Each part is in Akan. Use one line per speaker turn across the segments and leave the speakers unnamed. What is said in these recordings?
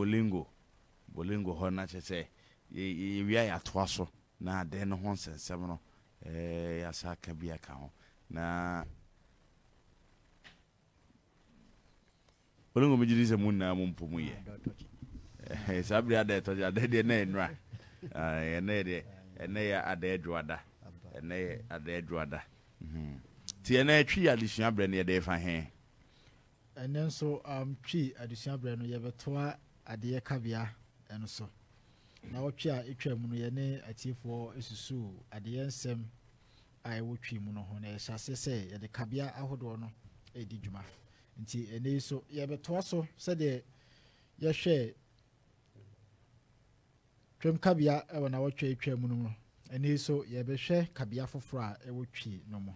Bolingo, Bolingo hɔ na kyerɛ sɛ yɛwie a yɛatoa so na adeɛ no ho nsɛnsɛm no yɛasa aka bi aka ho na Bolingo megye di sɛ mo nyinaa mo mpo mu yɛ saa bere ada ɛtɔ ada deɛ na ɛnura ɛnɛ yɛ deɛ ɛnɛ yɛ ada adwoada ɛnɛ yɛ ada adwoada ti ɛnɛ ɛtwi adesua berɛ no yɛde fa he.
Ɛnnɛ nso um, Twi adesua berɛ no yɛbɛtoa adeɛ kabea no so. Nnawɔtwe a ɛtwa mu no yɛne atiefoɔ susuu adeyɛ nsɛm a ɛwɔ Twi mu no ho na yɛhyɛ aseɛ sɛ yɛde kabea ahodoɔ no redi dwuma. Nti ɛnnɛ yi so yɛbɛtoa so sɛdeɛ yɛhwɛɛ Twam kabea wɔ nnawɔtwe a etwaa mu no mu. Ɛnnɛ yi nso, yɛrebɛhwɛ kabea foforɔ a ɛwɔ Twi no mu.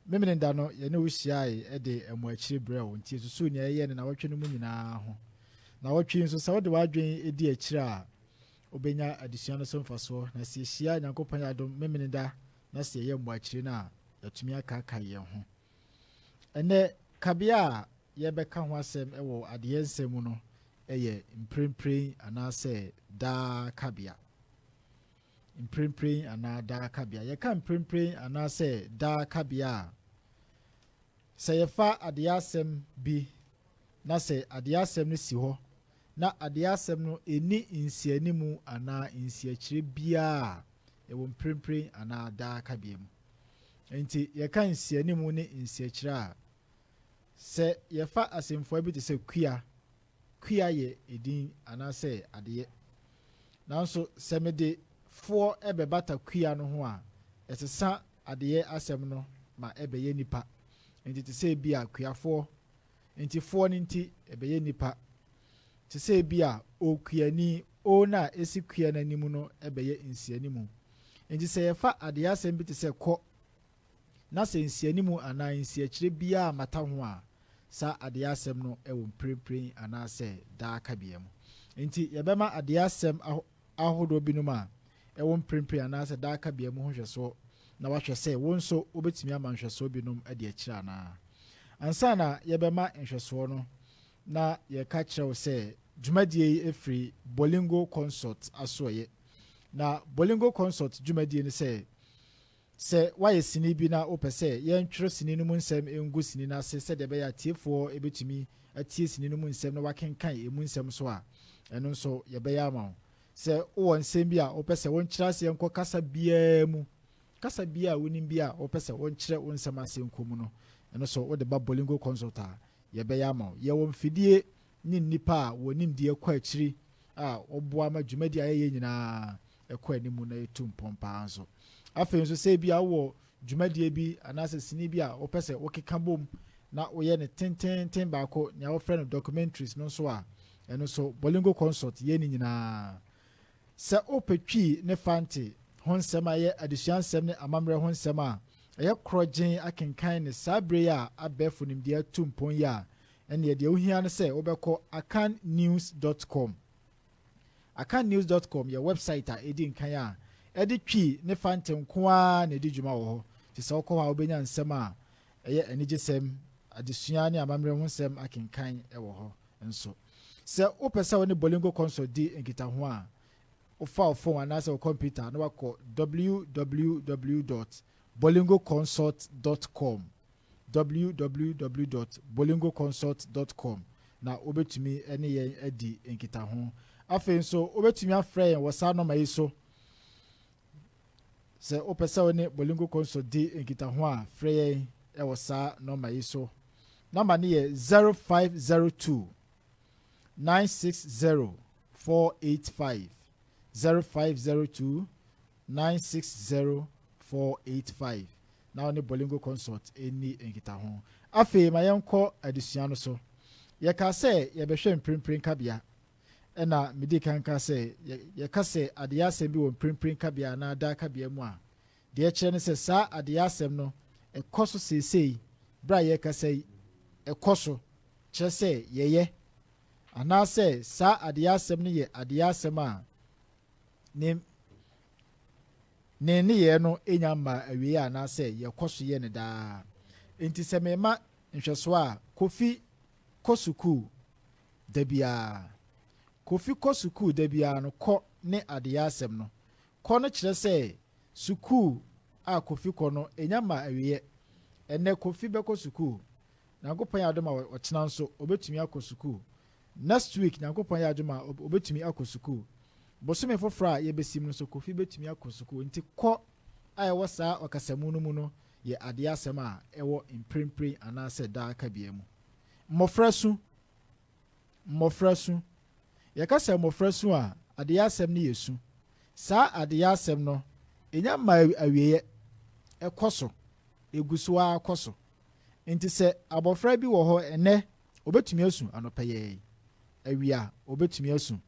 Memeneda no, yɛne wo hyiae de mmoakyiri brɛɛ wo, nti yɛsusuu nea yɛyɛɛ no nnawɔtwe no mu nyinaa ho. Nnawɔtwe yi nso, sɛ wode w'adwene di akyire a, wobɛnya adesua no so mfasoɔ. Na sɛ yɛhyia Nyankopɔn yɛ adom Memeneda na sɛ yɛyɛ mmoakyiri no a, yɛatumi akaakae yɛn ho. Ɛnnɛ, kabea a yɛrebɛka ho asɛm wɔ adeyɛ nsɛm mu no yɛ mprempren anaasɛ daa kabea. Mprempren anaa daa kabea. Yɛka mprempren anaasɛ daa kabea a, sɛ yɛfa adeyɛ asɛm bi na sɛ adeyɛ asɛm no si hɔ na adeyɛ asɛm no nni nsianimu anaa nsiakyire biara a, ɛwɔ mprempren anaa daa kabea mu. Enti yɛka nsianimu ne nsiakyire a, Sɛ yɛfa asɛmfua bi te sɛ kua, kua yɛ edin anaasɛ adeyɛ. Nanso sɛ mede foɔ bɛbata kua no ho a, ɛsesa adeyɛ asɛm no ma ɛbɛyɛ nipa. Enti te sɛ ebia kuafoɔ, enti foɔ no nti ɛbɛyɛ nipa. Te sɛ ebia okuani, o no a esi kua no anim no bɛyɛ nsianimu. Enti sɛ yɛfa adeyɛ asɛm bi te sɛ kɔ na sɛ nsianimu anaa nsiakyire biara mmata ho a, saa adeɛ asɛm no wɔ mprempren anaasɛ daa kabea mu. Enti yɛbɛma adeɛ asɛm ahodoɔ binom a ɛwɔ mprempren anaasɛ daa kabea mu ho nhwɛsoɔ na woahwɛ sɛ wo nso wobɛtumi ama nhwɛsoɔ binom adi akyire anaa. Ansa na yɛbɛma nhwɛsoɔ no, na yɛka kyerɛ wo sɛ dwumadie yi firi Bolingo Consult asoɛeɛ. Na Bolingo Consult dwumadie ne sɛ, Sɛ woayɛ sini bi na wopɛ sɛ yɛntwerɛ sini no mu nsɛm ngu sini no ase sɛdeɛ ɛbɛyɛ a atiefoɔ bɛtumi atie sini no mu nsɛm na wɔakenkan ɛmu nsɛm nso a, ɛno nso yɛbɛyɛ ama wo. Sɛ wowɔ nsɛm bi a wopɛ sɛ wonkyerɛ aseɛ nkɔ kasa biara mu, kasa biara a wonim biara a wopɛ sɛ wonkyerɛ wo nsɛm ase nkɔ mu no, ɛno nso wode ba Bolingo Consult a, yɛbɛyɛ ama wo. Yɛwɔ mfidie ne nnipa a wɔn nimdeɛ kɔ akyiri a wɔboa ma dwumadi a yɛyɛ nyinaa kɔ anim na etu mpɔn paa nso. Afei nso, sɛ ebia wowɔ dwumadie bi anaasɛ sini bi a wopɛ sɛ wokeka bom na woyɛ no tenteenten baako, nea wɔfrɛ no documentaries no nso a, ɛno nso Bolingo Consult yɛ ne nyinaa. Sɛ wopɛ Twi ne Fante ho nsɛm a ɛyɛ adesua nsɛm ne amammerɛ ho nsɛm a ɛyɛ korɔgyenn akenkan ne saa bere yi a abɛɛfo nimdeɛ atu mpɔn yi a, ɛnneɛ deɛ wohia ne sɛ wobɛkɔ akannews dot com. Akannews dot com yɛ wɛbsaet a edi nkan a ɛde Twi ne Fante nko ara na edi dwuma wɔ hɔ. Nti sɛ wokɔ hɔ a wobenya nsɛm a ɛyɛ anigyesɛm, adesua ne amammerɛ ho nsɛm akenkan wɔ hɔ nso. Sɛ wopɛ sɛ wo ne Bolingo Consult di nkitaho a, wofa wo fon anaasɛ wo kɔmputa na woakɔ www dot bolingoconsult dot com www dot bolingoconsult dot com na wobɛtumi ne yɛn adi nkitaho. Afei nso, wobɛtumi afrɛ yɛn wɔ saa nɔma yi so. Sɛ wopɛ sɛ wo ne Bolingo Consult di nkitaho a, frɛ yɛn wɔ saa nɔma yi so. Nɔma no yɛ 0502 960 485, 0502 960 485. na wo ne Bolingo Consult nni nkitaho. Afei ma yɛnkɔ adesua no so. Yɛkaa sɛ yɛbɛhwɛ mprempren kabea. Ɛna midii kan kaa sɛ yɛka sɛ adeyɛ asɛm bi wɔ mprempren kabea anaa daa kabea mu a, deɛ ɛkyerɛ ne sɛ saa adeyɛ asɛm no ɛkɔ so seesei, bere a yɛrekasa yi, ɛkɔ so, kyerɛ sɛ yɛyɛ, anaasɛ saa adeyɛ asɛm no yɛ adeyɛ asɛm a ne Ne nneyɛe no nnya mmaa awiei anaasɛ yɛkɔ so yɛ no daa. Enti sɛ merema nhwɛso a, Kofi kɔ sukuu da biara. Kofi kɔ sukuu da biara no, kɔ ne adeyɛ asɛm no. Kɔ no kyerɛ sɛ sukuu a Kofi kɔ no, ɛnya ma awieɛ. Ɛnnɛ Kofi bɛkɔ sukuu. Nyankopɔn yɛ adom a ɔkyena nso ɔbɛtumi akɔ sukuu. Next week Nyankopɔn yɛ adom a ɔbɛtumi akɔ sukuu. Bosome foforɔ a yɛbɛsim no nso Kofi bɛtumi akɔ sukuu. Nti kɔ a ɛwɔ saa ɔkasamu no mu no yɛ adeɛ asɛm a ɛwɔ mprempren anaasɛ daa kabea mu. Mmɔfra su. Mmɔfra su. Yɛka sɛ mmɔfra su a, adeyɛ asɛm no yɛ su. Saa adeyɛ asɛm no, ɛnya mmaa awieeɛ. Ɛkɔ so. Ɛgu so ara kɔ so. Nti sɛ abɔfra bi wɔ hɔ ɛnnɛ, ɔbɛtumi asu anɔpa yi, awia ɔbɛtumi asu,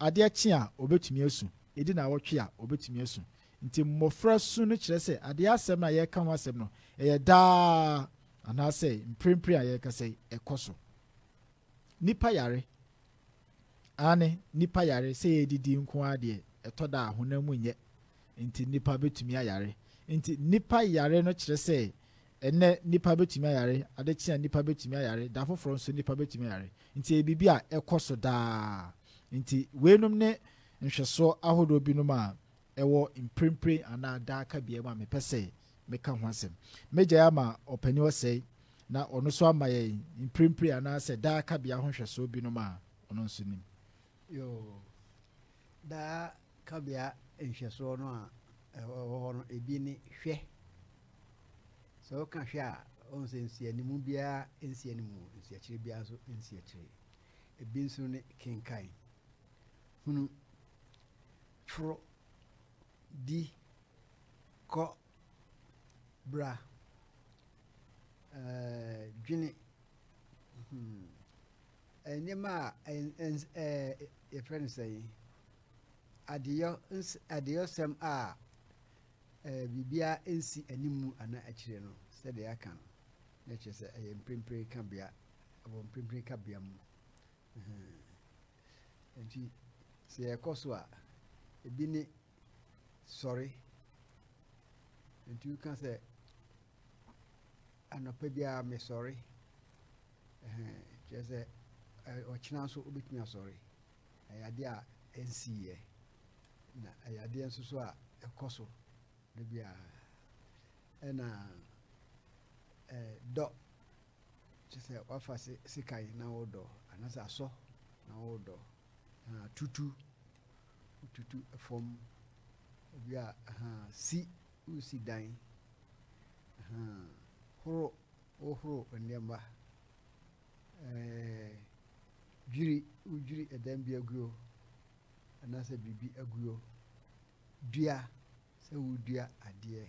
adeɛ kye a ɔbɛtumi asu, ɛdi nnawɔtwe a ɔbɛtumi asu. Nti mmɔfra su no kyerɛ sɛ adeɛ asɛm no a yɛreka ho asɛm no, ɛyɛ daa anaasɛ mprempren a yɛrekasa yi, ɛkɔ so. Nnipa yare. Aane, nnipa yare. Sɛ yɛredidi nko ara deɛ, ɛtɔ da a honam mu nyɛ, nti nnipa bɛtumi ayare. Nti nnipa yare no kyerɛ sɛ ɛnnɛ nnipa bɛtumi ayare, ade kye a nnipa bɛtumi ayare, da foforɔ nso nnipa bɛtumi ayare. Nti ɛyɛ biribi a ɛkɔ so daa. Nti weinom ne nhwɛsoɔ ahodoɔ binom a ɛwɔ mprempren anaa daa kabea mu a mepɛ sɛ meka ho asɛm. Mɛgyae ama Ɔpanin Osei na ɔno nso ama yɛn mprempren anaasɛ daa kabea ho nhwɛsoɔ binom a ɔno nso nim.
Yoo, daa kabea nhwɛsoɔ no a ɛwɔ hɔ no, ebi ne hwɛ. Sɛ woka hwɛ a, wohu sɛ nsianimu biara nsi animu, nsiakyire biara nso nsi akyire. Ebi nso ne kenkan, hunu, foro, di, kɔ, bra, dwene. Nneɛma a yɛfrɛ no sɛn, adeyɔ adeyɔsɛm a biribiara nsi animu anaa akyire no, sɛdeɛ yɛaka no, na kyerɛ sɛ ɛyɛ mprempren kabea, ɛwɔ mprempren kabea mu. Nti sɛ yɛkɔ so a, ebi ne sɔre. Nti woka sɛ anɔpa biara mesɔre, kyerɛ sɛ ɔkyena nso wobɛtumi asɔre. Ɛyɛ adeɛ a ɛnsiiɛ, na ɛyɛ adeɛ nso so a ɛkɔ so da biara. Ɛna dɔ, kyerɛ sɛ wafa sekan na wodɔ, anaasɛ asɔ na wodɔ. Tutu, wotutu fam. Ebi a si, wosi dan. Horo, wohoro nneɛma. Dwiri, wodwiri ɛdan bi aguo anaasɛ biribi aguo. Dua, sɛ wodua adeɛ.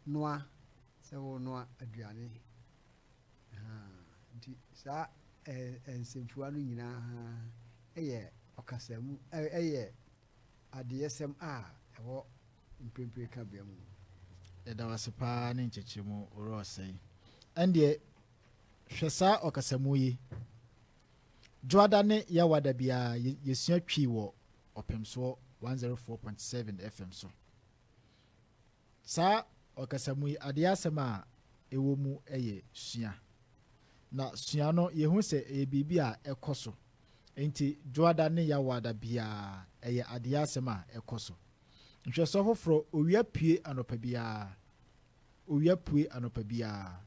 Noa, sɛ wonoa aduane. Nti saa nsɛmfua no nyinaa ɛyɛ ɔkasamu, ɛyɛ adeyɛsɛm a ɛwɔ mprempren kabea mu.
Yɛda wo ase paa ne nkyɛkyerɛmu, Owura Osei. Ɛndeɛ, hwɛ saa ɔkasamu yi. Dwoada ne Yawada biara yɛsua Twi wɔ Ɔpemsoɔ 104.7 FM so. Saa ɔkasamu yi, adeɛ asɛm a ɛwɔ mu yɛ sua. Na sua no, yɛhu sɛ ɛyɛ biribi a ɛkɔ so. Nti Dwoada ne Yawada biara ɛyɛ adeɛ asɛm a ɛkɔ so. Nhwɛsoɔ foforɔ, owia pue anɔpa biara. Owia pue anɔpa biara.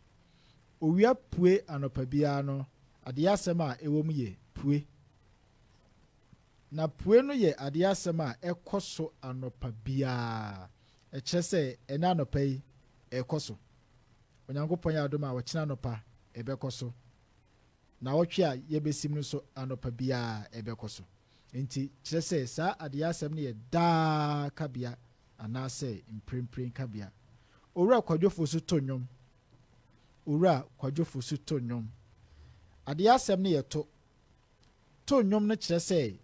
Owia pue anɔpa biara no, adeɛ asɛm a ɛwɔ mu yɛ pue. Na pue no yɛ adeɛ asɛm a ɛkɔ so anɔpa biara. Ɛkyerɛ sɛ ɛnɛ anɔpa yi ɛkɔ so. Onyankopɔn yɛ adom a ɔkyena anɔpa ɛbɛkɔ so. Na ɔtwe a yɛbɛsim no nso anɔpa biara ɛbɛkɔ so. Nti kyerɛ sɛ saa adeɛ asɛm no yɛ daa kabea anaasɛ mprempren kabea. Owura Kwadwo Fosu to nnwom. Owura Kwadwo Fosu to nnwom. Adeɛ asɛm no yɛ to. To nnwom no kyerɛ sɛ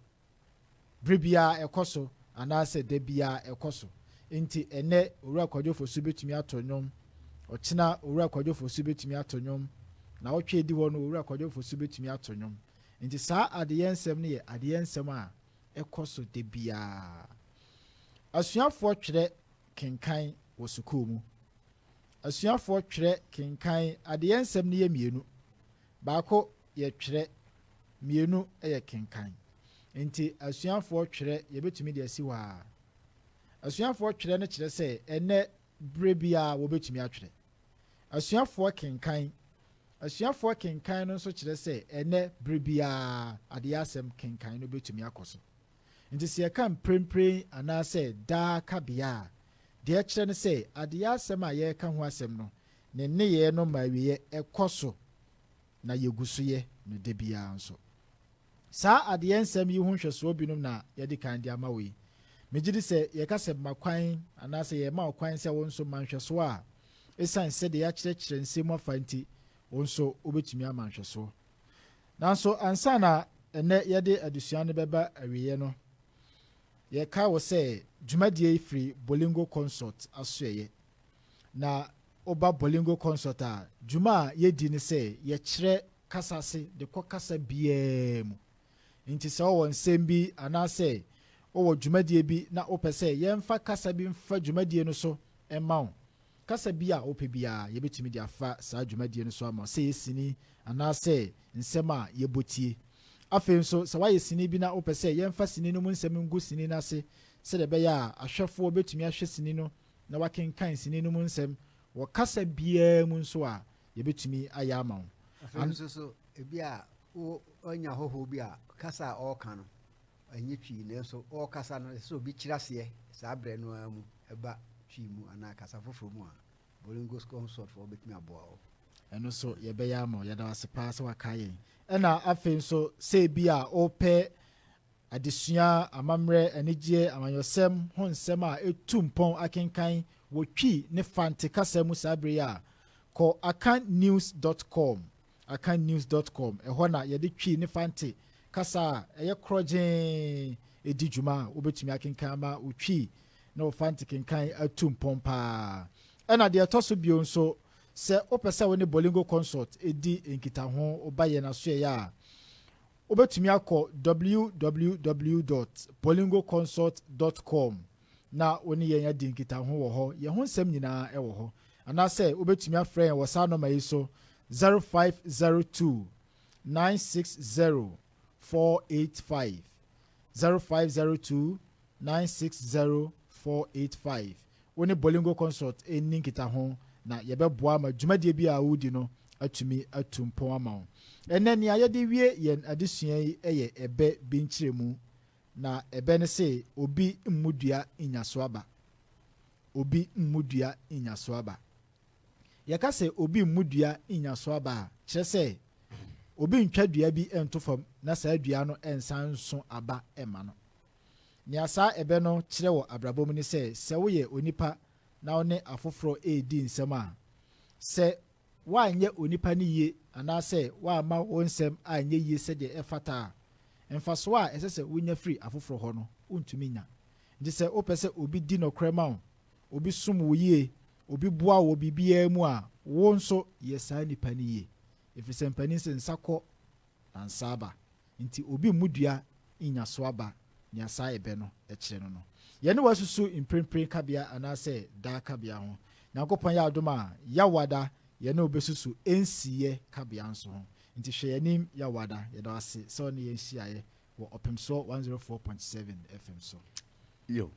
bere biara ɛkɔ so anaasɛ da biara ɛkɔ so. Nti ɛnɛ Owura Kwadwo Fosu bɛtumi ato nnwom. Ɔkyena Owura Kwadwo Fosu bɛtumi ato nnwom. Na ɔtwe edi hɔ no Owura Kwadwo Fosu bɛtumi ato nnwom. Nti saa adeyɛ nsɛm no yɛ adeyɛ nsɛm a ɛkɔ so da biara. Asuafoɔ twerɛ kenkan wɔ sukuu mu. Asuafoɔ twerɛ kenkan adeyɛ nsɛm no yɛ mmienu. Baako yɛ twerɛ. Mmienu yɛ kenkan. Enti asuafoɔ twerɛ yɛbɛtumi de asi hɔ ara. Asuafoɔ twerɛ no kyerɛ sɛ ɛnnɛ berɛ biara wɔbɛtumi atwerɛ. Asuafoɔ kenkan. Asuafoɔ kenkan no nso kyerɛ sɛ ɛnnɛ berɛ biara adeyɛ asɛm kenkan no bɛtumi akɔ so. Enti sɛ yɛka mprempren anaasɛ daa kabea a, deɛ ɛkyerɛ ne sɛ adeyɛ asɛm a yɛreka ho asɛm no, ne nneyɛɛ no ma awieɛ ɛkɔ so na yɛgu so yɛ no da biara nso. Saa adeyɛ nsɛm yi ho nhwɛsoɔ binom na yɛadi kan de ama wo yi. Megye di sɛ yɛka sɛ ma kwan anaasɛ yɛrema wo kwan sɛ wo nso ma nhwɛsoɔ a, ɛsiane sɛdeɛ yɛakyerɛkyerɛ nsɛm mu afa nti, wo nso wobɛtumi ama nhwɛsoɔ. Nanso ansa na ɛnnɛ yɛde adesua no bɛba awieeɛ no, yɛkae wo sɛ dwumadie yi firi Bolingo Consult asoɛeɛ. Na woba Bolingo Consult a, dwuma a yɛdi ne sɛ yɛkyerɛ kasa ase de kɔ kasa biara mu. Nti sɛ wowɔ nsɛm bi anaasɛ wowɔ dwumadie bi na wopɛ sɛ yɛmfa kasa bi mfa dwumadie no so mma wo, kasa bi a wopɛ biara yɛbɛtumi de afa saa dwumadie no so ama wo, sɛ ɛyɛ sini anaasɛ nsɛm a yɛbɔ tie. Afei nso sɛ woayɛ sini bi na wopɛ sɛ yɛmfa sini no mu nsɛm ngu sini no ase sɛdeɛ ɛbɛyɛ a ahwɛfoɔ bɛtumi ahwɛ sini no na wɔakenkan sini no mu nsɛm wɔ kasa biara mu nso a, yɛbɛtumi ayɛ ama wo.
Afei nso so, ebi a woanya hɔhoɔ bi a kasa a ɔreka no ɛnyɛ Twi, nanso ɔrekasa no ɛsɛ sɛ obi kyerɛ aseɛ saa berɛ no ara mu ɛba Twi mu anaa kasa foforɔ mu a, Bolingo Consult foɔ bɛtumi aboa wo.
Ɛno nso yɛbɛyɛ ama wo. Yɛda wo ase paa sɛ woakae yɛn. Ɛna afei nso sɛ ebi a wopɛ Adesua, amammerɛ, anigyeɛ, amanyɔsɛm ho nsɛm a ɛtu mpɔn akenkan wɔ Twi ne Fante kasa mu saa berɛ yi a, kɔ akannews dot com, akannews dot com, ɛhɔ na yɛde Twi ne Fante kasa a ɛyɛ korɔgyee di dwuma a wobɛtumi akenkan ama wo Twi ne wo Fante kenkan atu mpɔn pa ara. Ɛna deɛ ɛtɔ so bio nso, sɛ wopɛ sɛ wo ne Bolingo Consult di nkitaho, woba yɛn asoɛeɛ a, Wobɛtumi akɔ www dot polingoconsult dot com na wo ne yɛn adi nkitaho wɔ hɔ. Yɛn ho nsɛm nyinaa wɔ hɔ. Anaasɛ wobɛtumi afrɛ yɛn wɔ saa nɔma yi so, 0502 960 485, 0502 960 485. Wo ne Bolingo Consult nni nkitaho na yɛbɛboa ama dwumadie bi a woredi no atumi atu mpɔn ama wo. Ɛnnɛ nea yɛde wie yɛn adesua yi yɛ ɛbɛ bi nkyerɛmu. Na ɛbɛ no se, Obi mmu dua nnya so aba. Obi mmu dua nnya so aba. Yɛka sɛ obi mmu dua nnya so aba a, kyerɛ sɛ obi ntwa dua bi nto fam na saa dua no nsan nso aba mma no. Nea saa ɛbɛ no kyerɛ wɔ abrabɔ mu ne sɛ, sɛ woyɛ onipa na wo ne afoforɔ redi nsɛm a, sɛ woanyɛ onipa no yie anaasɛ woamma wo nsɛm anyɛ yie sɛdeɛ ɛfata a, mfasoɔ a ɛsɛ sɛ wonya firi afoforɔ hɔ no, wontumi nnya. Enti sɛ wopɛ sɛ obi di nɔkorɛ ma wo, obi som wo yie, obi boa wo wɔ biribiara mu a, wo nso yɛ saa nipa no yie. Ɛfiri sɛ mpanin se nsa kɔ na nsa aba. Nti obi mmu dua nnya so aba, nea saa ɛbɛ no kyerɛ no no. Yɛne wo asusu mprempren kabea anaasɛ daa kabea ho. Nyankopɔn yɛ adom a, Yawada yɛne wo bɛsusu ɛnsiiɛ kabea nso ho. Nti hwɛ yɛn anim Yawada. Yɛda wo ase sɛ wo ne yɛn hyiaeɛ wɔ Ɔpemsoɔ 104.7 FM so.
Yo.